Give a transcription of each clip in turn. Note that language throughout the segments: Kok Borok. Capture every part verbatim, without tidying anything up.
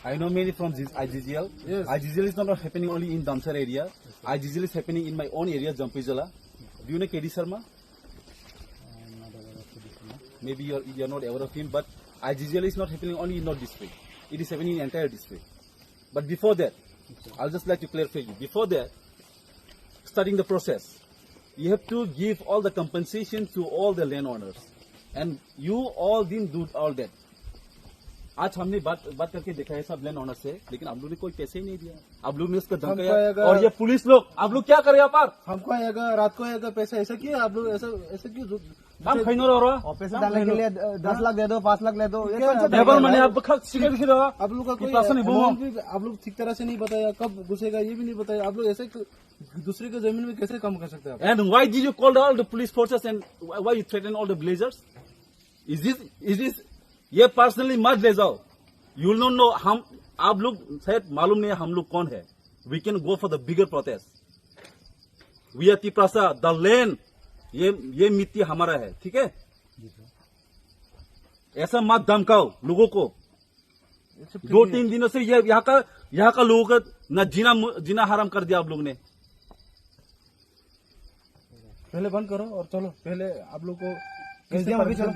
I know many from this I G G L. Yes. I G G L is not happening only in Damsar area. I G G L is happening in my own area, Jampuijala. Do you know K D Sharma? Maybe you're, you're not aware of him, but I G G L is not happening only in North District. It is happening in entire district. But before that, I'll just like to clarify you. Before that, starting the process, you have to give all the compensation to all the landowners. And you all didn't do all that. आज हमने बात, बात करके देखा है सब land owner से, लेकिन आप लोगों ने कोई पैसे ही नहीं दिया। आप लोग ने इसका धमकाया। हमको अगर और ये पुलिस लोग, आप लोग क्या कर रहे हैं यहाँ पर? हमको अगर रात को अगर पैसा ऐसा किया, आप लोग ऐसा, ऐसा क्यों जो-, काम खाई ना रहा। ऑफिस काम डालने के लिए, अ, दस लाख दे दो, पाँच लाख दे दो, ये क्या कौन सा लेबर माने आप खा सिगरेट खा रहा। आप लोग का कोई कितना सा नहीं बोलो? अमाउंट भी आप लोग ठीक तरह से नहीं बताया, कब घुसेगा ये भी नहीं बताया। आप लोग ऐसे क-, दूसरे के जमीन में कैसे काम कर सकते हैं आप? And why did you call all the police forces and why, why you threaten all the villagers? Is this, is this, ये पर्सनली मत ले जाओ। You don't know, हम, आप लोग शायद मालूम नहीं है हम लोग कौन है। We can go for the bigger protest. We are Tiprasa, the land, ये, ये मिट्टी हमारा है, ठीक है? ऐसा मत धमकाओ लोगों को। दो तीन दिनों से ये यहाँ का, यहाँ का लोगों का ना जीना मु-, जीना हराम कर दिया आप लोग ने। पहले बंद करो और चलो, पहले आप लोग को कैसे अभी चलो।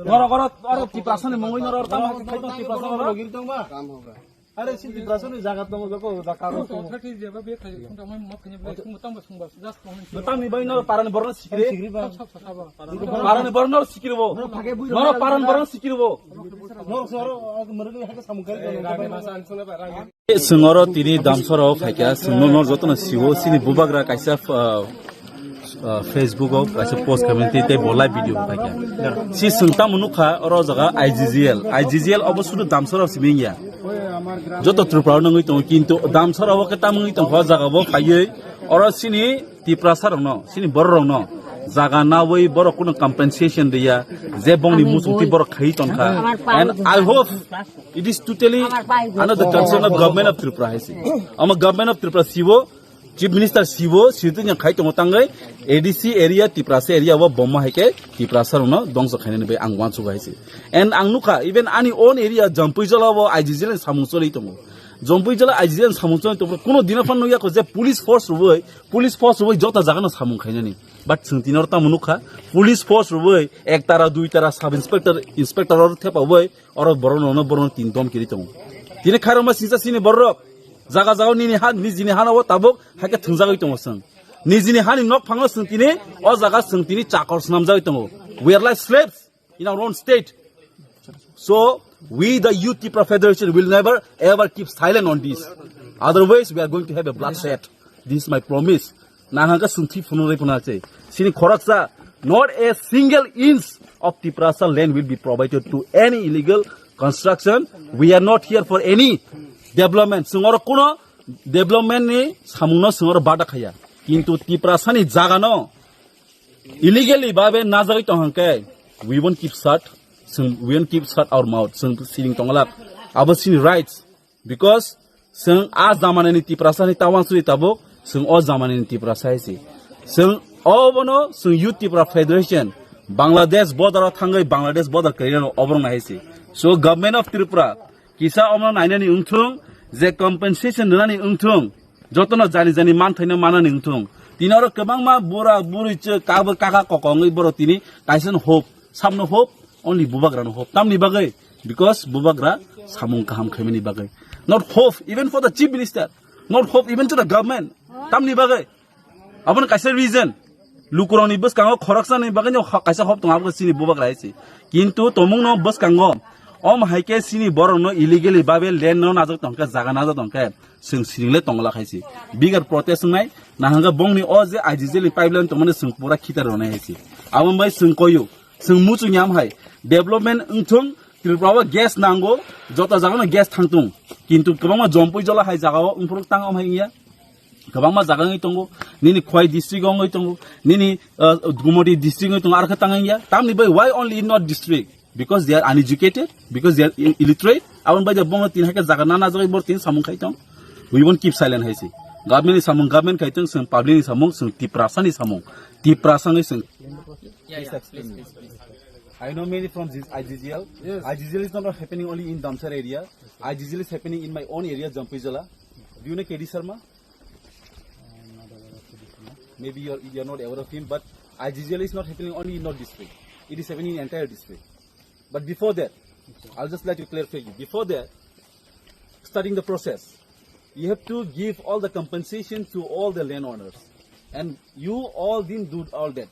Noro, noro, oro Tiprasa ni mungwi noro, oro tamo khai tong Tiprasa noro. अरे, सिधि प्रश्न नहीं जागत नमो जको जाका रो तो। Tang ni bai noro parani borno sikiri. Parani borno sikiri bo. Noro parani borno sikiri bo. Noro soro, murni hake samung kari. Sengoro tini Damsoro phaikha, sengno nor jotono siwo, sini bubagra kaisa, ah, ah, Facebook o kaisa post khaimani tei, tei bo live video phaikha. Si sengtamo nukha oro jaga I G G L. I G G L obo sudu Damsoro simi ya. Joto Tripura o nangwi tongo, kintu Damsoro o khe tamungwi tongkha o jaga bo phaiwi oro sini Tiprasa rokno, sini borok rokno jaga nawi borok kuno compensation riya, je bongni muchungti borok khai tongkha. And I hope it is totally under the concern of government of Tripura hai se. Omo government of Tripura siwo, Chief Minister siwo, sitwing khai tongo tangwi A D C area, Tiprasa area o bomma hai khe Tiprasa rokno dongso khainani bai ang uansukha hai se. And ang nukha, even ani own area, Jampuijala o I G G L ni samung choli tongo. Jampuijala I G G L ni samung choli tongo. Kuno dino phan nukya kho je police force rwui, police force rwui jota jaga no samung khainani. But chwng tini oro tamo nukha, police force rwui, ek tara, dui tara, sub inspector, inspector oro thepa bai, oro borok no, borok no tin dom kiri tongo. Tini khairokma singsa sini borok, jaga jaga nini ha, nijini hana o tabuk, haikhe thwngjagwi tongo chwng. Nijini hani nok phangno chwng tini, o jaga chwng tini chakor swnamjagwi tongo. We are like slaves in our own state. So, we the Youth Tipra Federation will never ever keep silent on this. Otherwise, we are going to have a bloodshed. This is my promise. Nahangka sungthi phunurui phuna se. Sini khoroksa, not a single inch of Tiprasa land will be provided to any illegal construction. We are not here for any development. Sungoro kuno development ni samungno sungoro bada khaya. Kintu Tiprasa ni jaga no illegally babe najagwi tong hangke, we won't keep shut. Sung, we won't keep shut our mouth. Sung siring tonglak. Abo sini rights. Because sung a zamani ni Tiprasa ni tawang suri tabuk, sung o zamani ni Tiprasa hai si. Sung o bono, sung Youth Tipra Federation, Bangladesh border o thangwi Bangladesh border kairan obrong hai si. So government of Tripura, kisa omno nainani wngthung, je compensation rwnani wngthung, jotono jani jani manthaino manani wngthung. Tini oro kwbangma bura buri chwk kabo kaka kokongwi borok tini kaisa no hope, samno hope, only bubagra no hope. Tamni bagwi? Because bubagra samung kaham khaimani bagwi. Not hope even for the chief minister, not hope even to the government. Tamni bagwi? Abono kaisa reason. Lukurokni bwskango khoroksani bagwino ho-, kaisa hop tongo, abo chini bubagra hai se. Kintu tomungno bwskango, om hai khe chini borokno illegally babe land no najak tongkhe, jaga najak tongkhe, chwng siringle tongla khai se. Bigger protest wngnai, nahangkhe bongni o je I G G L ni pipeline tongmani chwng pura khitar rwnai hai se. Abo bai chwng koyo, chwng muchung yam hai. Development wngthung, Tripura o gas nango, joto jagano gas thangtung. Kintu kwbangma Jampui Jola hai jagao wngphuru tang om hai wngya. Kwbangma jaga wngwi tongo, nini Khowai district wngwi tongo, nini, uh, Gumoti district wngwi tongo, aro khe tang wngya. Tamni bai why only in North district? Because they are uneducated, because they are i-, illiterate. Aboni bai bongno tin hai khe jaga nana jagwi bor tin samung khai tong. We won't keep silent hai se. Government ni samung government khai tong, sung public ni samung, sung Tiprasa ni samung. Tiprasa ni sung. Yeah, yeah, please, please, please. I know many from this I G G L. Yes. I G G L is not happening only in Damsar area. I G G L is happening in my own area, Jampuijala. Do you know K D Sharma? I'm not aware of K D Sharma. Maybe you're, you're not aware of him, but I G G L is not happening only in North District. It is happening in entire district. But before that, I'll just like to clarify you. Before that, starting the process, you have to give all the compensation to all the landowners. And you all didn't do all that.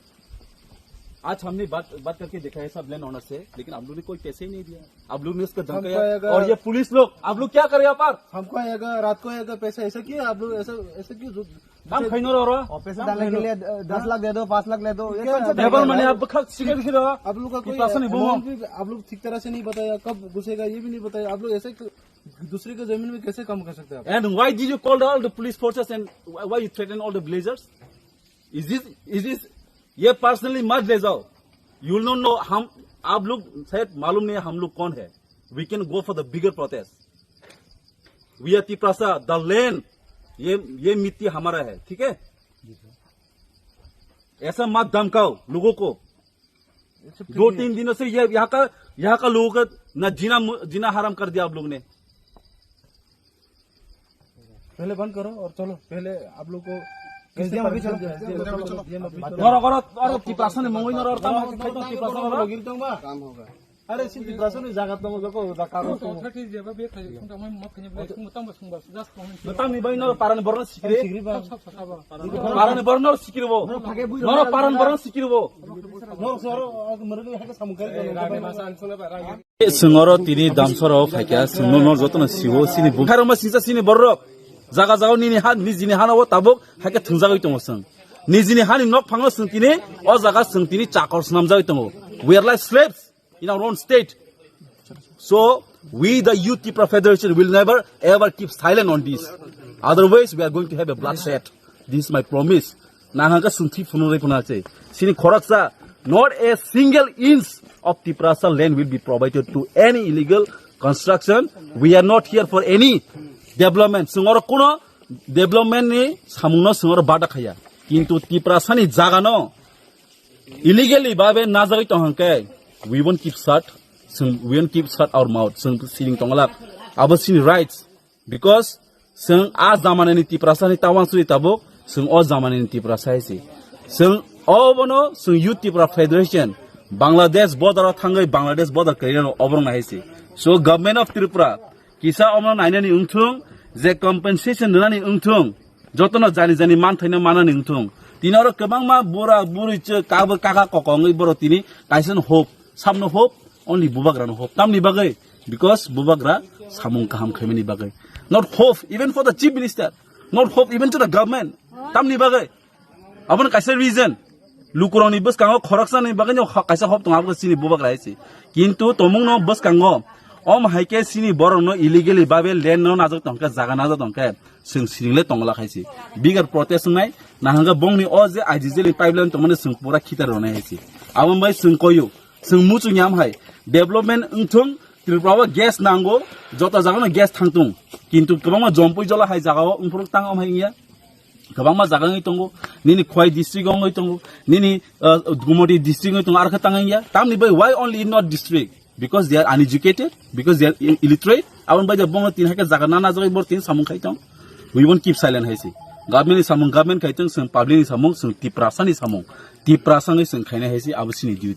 आज हमने बात, बात करके देखा है सब land owner से, लेकिन आप लोगों ने कोई पैसे ही नहीं दिया। आप लोगों ने उसका धमकाया। हमको अगर और ये पुलिस लोग, आप लोग क्या कर रहे हैं यहाँ पर? हमको अगर रात को अगर पैसा ऐसा किया, आप लोग ऐसा, ऐसा क्यों जो हम खैनो रो रो। और पैसे डालने के लिए दस लाख दे दो, पाँच लाख दे दो, ये क्या कौन सा लेबर माने आप खा सिगरेट खा रहे हो? आप लोग का कोई कितना सा नहीं बोलो? अमाउंट भी आप लोग ठीक तरह से नहीं बताया, कब घुसेगा ये भी नहीं बताया। आप लोग ऐसे क-, दूसरे के जमीन में कैसे काम कर सकते हैं आप? And why did you call all the police forces and why, why you threaten all the villagers? Is this, is this, ये पर्सनली मत ले जाओ। You will not know, हम, आप लोग शायद मालूम नहीं है हम लोग कौन है। We can go for the bigger protest. We are Tiprasa, the land, ये, ये मिट्टी हमारा है, ठीक है? ऐसा मत धमकाओ लोगों को। दो तीन दिनों से ये यहाँ का, यहाँ का लोगों का ना जीना मु-, जीना हराम कर दिया आप लोग ने। पहले बंद करो और चलो, पहले आप लोग को एसडीएम अभी चलो। एसडीएम अभी चलो। Noro, noro, noro, Tiprasa ni mungwi noro, tamo, tamo, Tiprasa noro. काम होगा। अरे, सिर्फ Tiprasa ni jaga tamo, joko, da karo tamo। Tamo ni bai noro, parani borno sikiri. Parani borno sikiri bo. Noro parani borno sikiri bo. Chwng oro tini damsoro phaikha, chwng no, no jotono siwo, chini bumtharma singsa chini borok. Jaga jaga nini ha, nijini hano o tabuk haikhe thwngjagwi tongo chwng. Nijini hani nok phango chwng tini, o jaga chwng tini chakor swnamjagwi tongo. We are like slaves in our own state. So, we the Youth Tipra Federation will never ever keep silent on this. Otherwise, we are going to have a bloodshed. This is my promise. Nahangka sungthi phunung rai phuna che. Sini khoroksa, not a single inch of Tiprasa land will be provided to any illegal construction. We are not here for any development. Sungoro kuno development ni samungno sungoro bada khaya. Kintu Tiprasa ni jaga no illegally babe najagwi tong hangke, we won't keep shut. Sung, we won't keep shut our mouth. Sung siring tonglak. Abo sini rights. Because chwng a jamanani Tiprasa ni tawang suri tabuk, chwng o jamanani Tiprasa hai se. Chwng obono chwng Youth Tipra Federation, Bangladesh border o thangwi Bangladesh border kwrwirano oborok nai hai se. So Government of Tripura kisa omono nainani wngthung, je compensation rwnani wngthung, jotono jani jani manthaino manani wngthung. Tini oro kwbangma bura buri chwk kabo kaka koko wngwi borok tini kaisa no hope, samno hope, only bubagrano hope. Tamni bagwi? Because bubagra samung kaham khaimani bagwi. Not hope even for the chief minister, not hope even to the government. Tamni bagwi? Aboni kaisa reason. Lukurokni bwskango khoroksani bagwi no ha-, kaisa hope tongo, abo chini bubagra hai se. Kintu tomungno bwskango om hai khe chini borokno illegally babe land no najak tongkhe, jaga najak tongkhe, chwng siringle tongla khai se. Bigger protest wngnai, nahangkhe bongni o je I G G L ni pipeline tongmani chwng pura khitar rwnai hai se. Aboni bai chwng koyu. Chwng muchung ya hai, development wngthung, Tripura o gas nango, joto jaga no gas thangtung. Kintu kwbangma Jampui jola hai jaga o wngphuru tang om hai wngya. Kwbangma jaga wngwi tongo, nini Khwai district o wngwi tongo, nini, uh, Gumoti district wngwi tongo, arokhe tang wngya. Tamni bai why only in North district? Because they are uneducated, because they are i-, illiterate. Aboni bai je bongno tin hai khe jaga nana jagwi bor tin samung khai tong. We won't keep silent hai se. Government ni samung government khai tong, chwng public ni samung, chwng Tiprasa ni samung. Tiprasa ni chwng khainai hai se, abo chini duty.